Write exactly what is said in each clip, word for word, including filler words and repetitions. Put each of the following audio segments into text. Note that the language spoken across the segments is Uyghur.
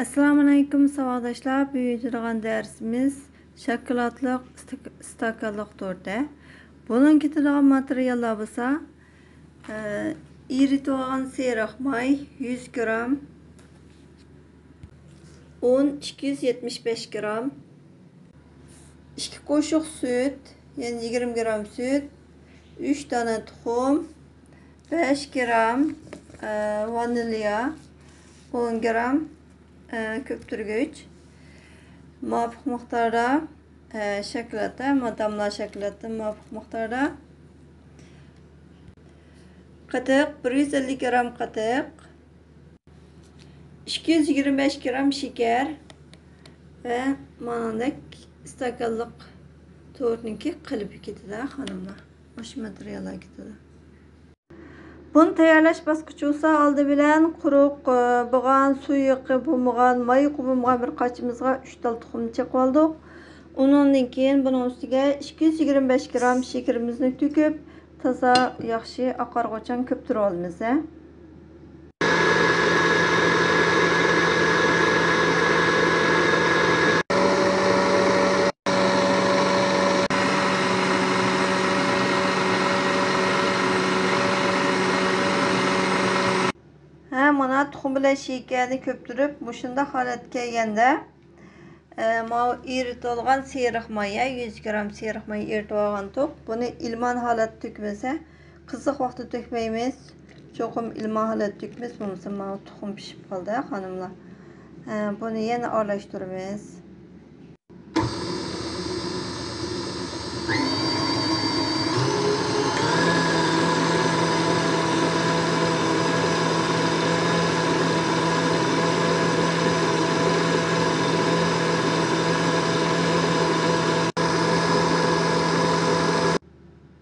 ئەسسالامۇئەلەيكۇم ساۋاقداشلار، بۈگۈن يېتىدىغان دەرسىمىز شاكىلاتلىق ئىستاك-، ئىستاكانلىق تورتى. بۇنىڭ كېتىدىغان ماتېرىياللار بولسا، ئە، ئېرىتىۋالغان سېرىق ماي يۈز گرام، ئۇن ئىككى يۈز يەتمىش بەش گرام، ئىككى قوشۇق سۈت، يەنى يىگىرمە گرام سۈت، ئۈچ دانە تۇخۇم، بەش گرام، ئە، ۋانىليا، ئون گرام، ئە، كۆپتۈرگۈچ، مۇۋاپىق مىقداردا، ئە، شاكىلات، ئە، ما-، داملا شاكىلاتتىن مۇۋاپىق مىقداردا، قېتىق، بىر يۈز ئەللىك گرام قېتىق، ئىككى يۈز يىگىرمە بەش گرام شېكەر ۋە مانىڭدەك ئىستاكانلىق تورتنىڭكى قېلىپى كېتىدۇ، خانىملار. مۇشۇ ماتېرىياللار كېتىدۇ. بۇنى تەييارلاش باسقۇچى بولسا، ئالدى بىلەن قۇرۇق، ئى، بولغان، سۇيۇقى بولمىغان، مايىقى بولمىغان بىر قاچىمىزغا ئۈچ تال تۇخۇمنى چېقىۋالدۇق. ئۇنىڭدىن كېيىن بۇنىڭ ئۈستىگە ئىككى يۈز يىگىرمە بەش گرام شېكىرىمىزنى تۆكۈپ، تازا ياخشى ئاقارغۇچان كۆپتۈرۈۋالىمىز، ھە. ھە، مانا تۇخۇم بىلەن شېكەرنى كۆپتۈرۈپ، مۇشۇنداق ھالەتكە كەلگەندە، ئە، ماۋۇ ئېرىتىۋالغان سېرىق ماي، يۈز گرام سېرىق ماي ئېرىتىۋالغانتۇق. بۇنى ئىلمان ھالەتتە تۆكمىسە، قىزىق ۋاقىتتا تۆكمەيمىز. چوقۇم ئىلمان ھالەتتە تۆكمىسە، بولمىسا ماۋۇ تۇخۇم پىشىپ قالدى، خانىملار. ئە، بۇنى يەنە ئارىلاشتۇرىمىز.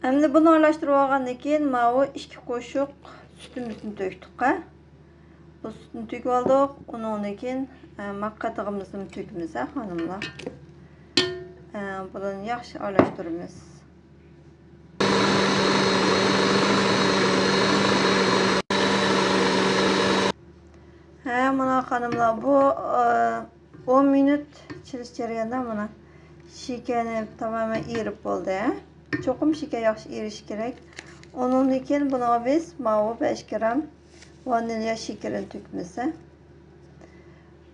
ئەمدى بۇنى ئارىلاشتۇرۇپ ئالغاندىن كېيىن، ماۋۇ ئىككى قوشۇق سۈتىمىزنى تۆكتۇق. بۇ سۈتنى تۆكۈپ ئالدۇق. ئۇنىڭدىن كېيىن، ئە، ما قېتىغىمىزنى تۆكىمىز، ھە، خانىملار. ئە، بۇلارنى ياخشى ئارىلاشتۇرىمىز. ھە، مانا خانىملار، بۇ، ئە، ئون مىنۇت چىلىش جەريانىدا مانا شېكەرنى تامامەن ئېرىپ بولدى. چوقۇم شېكەر ياخشى ئېرىشى كېرەك. ئۇنىڭدىن كېيىن بۇنىڭغا بىز ماۋۇ بەش گرام ۋانىليا شېكىرىنى تۆكىمىز.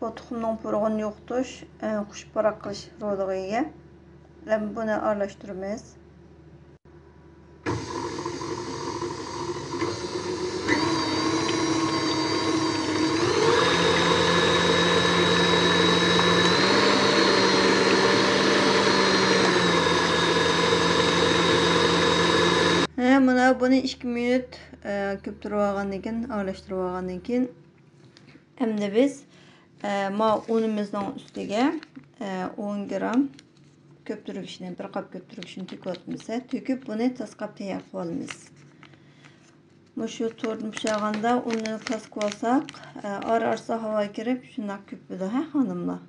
بۇ تۇخۇمنىڭ پۇرىقىنى يوقىتىش، ئە، خۇش پۇراق قىلىش رولىغا ئىگە. ھەم بۇنى ئارىلاشتۇرىمىز. ھە، مانا بۇنى ئىككى مىنۇت، ئە، كۆپتۈرۈۋالغاندىن كېيىن، ئارىلاشتۇرۇۋالغاندىن كېيىن، ئەمدى بىز، ئە، ما ئۇنىمىزنىڭ ئۈستىگە، ئە، ئون گرام كۆپتۈرگۈچنى، بىر قاپ كۆپتۈرگۈچنى تۆكۈۋاتىمىز. تۆكۈپ، بۇنى تاسقاپ تەييار قىلىۋالىمىز. مۇشۇ تورتنى پىشۇرغاندا ئۇننى تاسقىۋالساق، ئارا-ئارىسىدا ھاۋا كىرىپ، شۇنداق كۆپىدۇ، ھە، خانىملار؟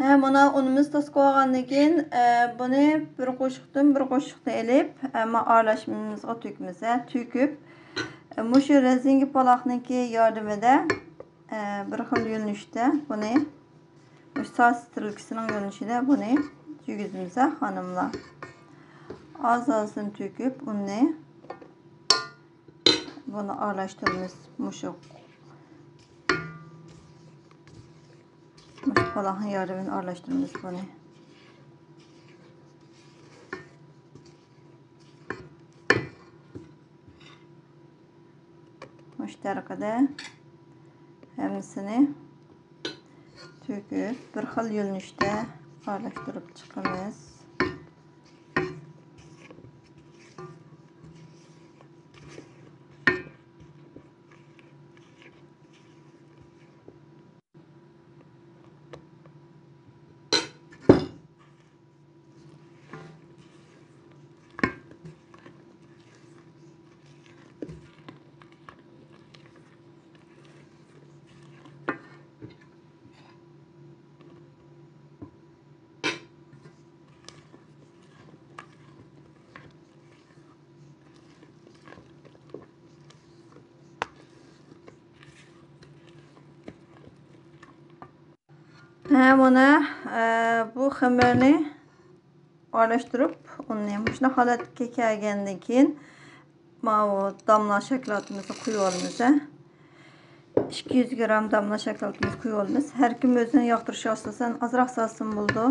ھە، مانا ئۇنىمىز تاسقىۋالغاندىن كېيىن، ئە، بۇنى بىر قوشۇقتىن بىر قوشۇقنى ئېلىپ، ئە، ما ئارىلاشمىمىزغا تۆكىمىز. ھە، تۆكۈپ، ئە، مۇشۇ رەزىنكە پالاقنىڭكى ياردىمىدە، ئە، بىر خىل يۆنىلىشتە بۇنى، مۇشۇ ساس تىرىلكىسىنىڭ يۆنىلىشىدە بۇنى تۈگۈزىمىز، ھە، خانىملار. ئاز-ئازدىن تۆكۈپ ئۇننى. بۇنى ئارىلاشتۇرىمىز مۇشۇ، مۇشۇ پالاقنىڭ ياردىمى بىلەن ئارىلاشتۇرىمىز بۇنى. مۇشۇ تەرىقىدە ھەممىسىنى تۆكۈپ، بىر خىل يۆنىلىشتە ئارىلاشتۇرۇپ چىقىمىز. ھە، مانا، ئە، بۇ خېمىرنى ئارىلاشتۇرۇپ، ئۇنى مۇشۇنداق ھالەتكە كەلگەندىن كېيىن، ماۋۇ داملا شاكىلاتىمىزنى قۇيۇۋالىمىز، ھە. ئىككى يۈز گرام داملا شاكىلاتىمىزنى قۇيۇۋالىمىز. ھەر كىم ئۆزىنىڭ ياقتۇرۇشىغا ئاساسەن ئازراق سالسىمۇ بولىدۇ.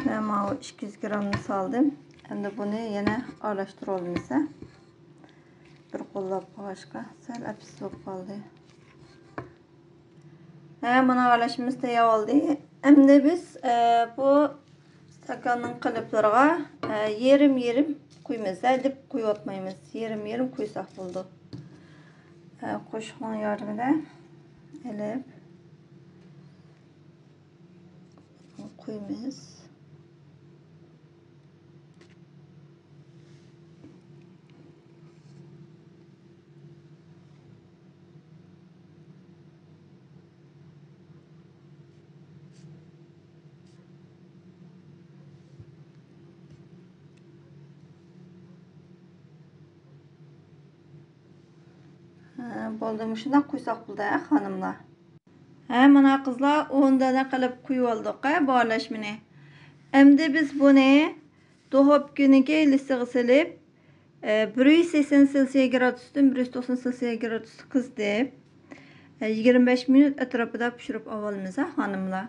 مەن ماۋۇ ئىككى يۈز گرامنى سالدىم. ئەمدى بۇنى يەنە ئارىلاشتۇرۇۋالىمىز، ھە. بىر قوللاپ قويغاچقا سەل ئەپسىز بولۇپ قالدى. ھە، مانا ئارىلاشمىمىز تەييار بولدى. ئەمدى بىز، ئە، بۇ ئىستاكاننىڭ قېلىپلىرىغا، ئە، يېرىم-يېرىم قۇيىمىز. ھە، لىپ قۇيۇۋاتمايمىز. يېرىم-يېرىم قۇيساق بولىدۇ. ئە، قوشۇقنىڭ ياردىمىدە ئېلىپ قۇيىمىز. ھە، بولدى، مۇشۇنداق قۇيساق بولدى، ھە، خانىملار. ھە، مانا قىزلار، ئون دانە قىلىپ قۇيۇۋالدۇق، ھە، بۇ ئارىلاشمىنى. ئەمدى بىز بۇنى دوخوپكىنىڭكى لىستىغا سېلىپ، ئە، بىر يۈز سەكسەن سېلسىيە گرادۇستىن بىر يۈز توقسان سېلسىيە گرادۇسقا قىزىتىپ، ئە، يىگىرمە بەش مىنۇت ئەتراپىدا پىشۇرۇپ ئاۋالىمىز، ھە، خانىملار.